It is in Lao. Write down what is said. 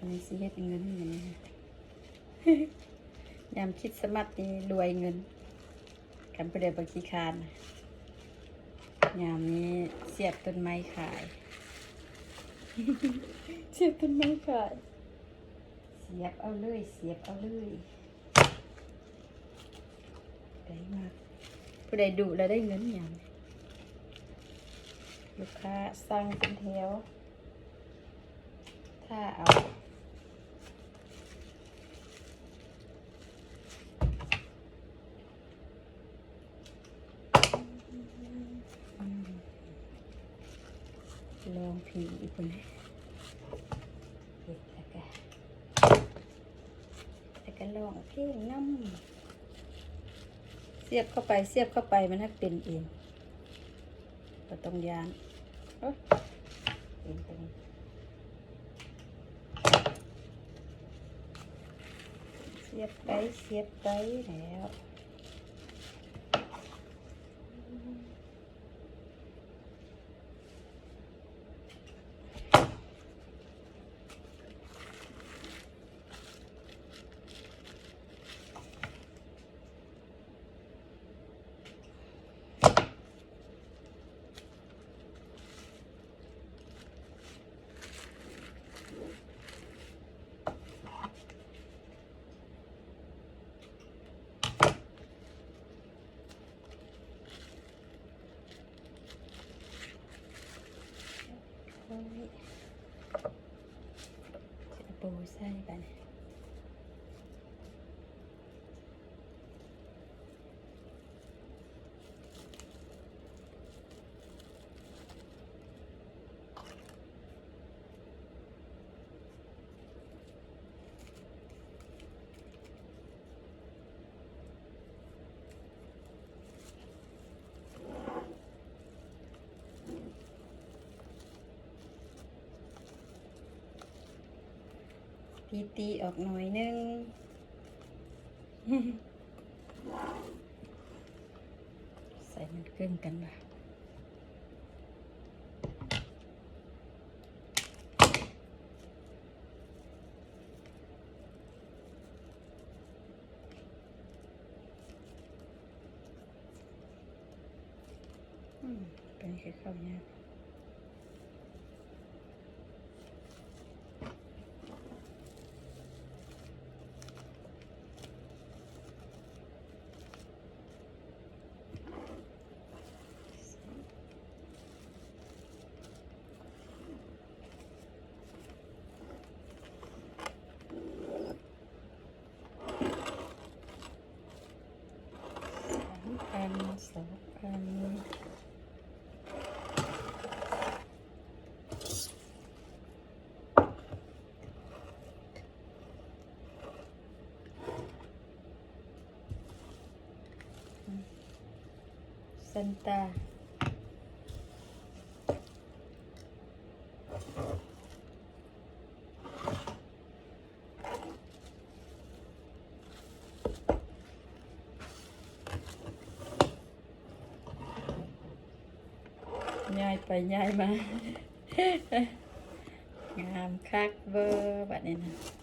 ອັນນີ້ຊິເຮັດເງິນ ມື້ນີ້ ຍາມຄຣິດສະມາດນີ້ລວຍເງິນ ຄັນຜູ້ໃດບໍ່ຂີ້ຄ້ານ. ຍາມນີ້ສຽບຕົ້ນໄມ້ຂາຍ ສຽບຕົ້ນໄມ້ຂາຍ ສຽບເອົາເລີຍ ສຽບເອົາເລີຍ. ໄດ້ມາ ຜູ້ໃດດຸແລ້ວໄດ້ເງິນຫຍັງ ລູກຄ້າສັ່ງເປັນແຖວ ຖ້າເອົາ ລອງເພງອີກພຸ້ນ ເຮັດແລ້ວກະ ແລ້ວກະລອງເພງນຳ ສຽບເຂົ້າໄປ ສຽບເຂົ້າໄປ ມັນຮັກເປັນເອງ ບໍ່ຕ້ອງຢ້ານ. ໂອ້ຍ ເປັນຕົວນີ້ ສຽບໄປ ສຽບໄປແລ້ວ. ໂອ້ຍ ຊິເອົາໂປໃສ່ບາດນີ້. ຕີໆ ອອກໜ້ອຍໜຶ່ງ. ໃສ່ມັນເກີນກັນລະ. ອືມ ເປັນຄືເຂົ້າຍາກ. ສາມອັນ ສອງອັນ. ສັນຕາ ຍ້າຍໄປຍ້າຍມາ ງາມຄັກເວີບາດນີ້ນະ.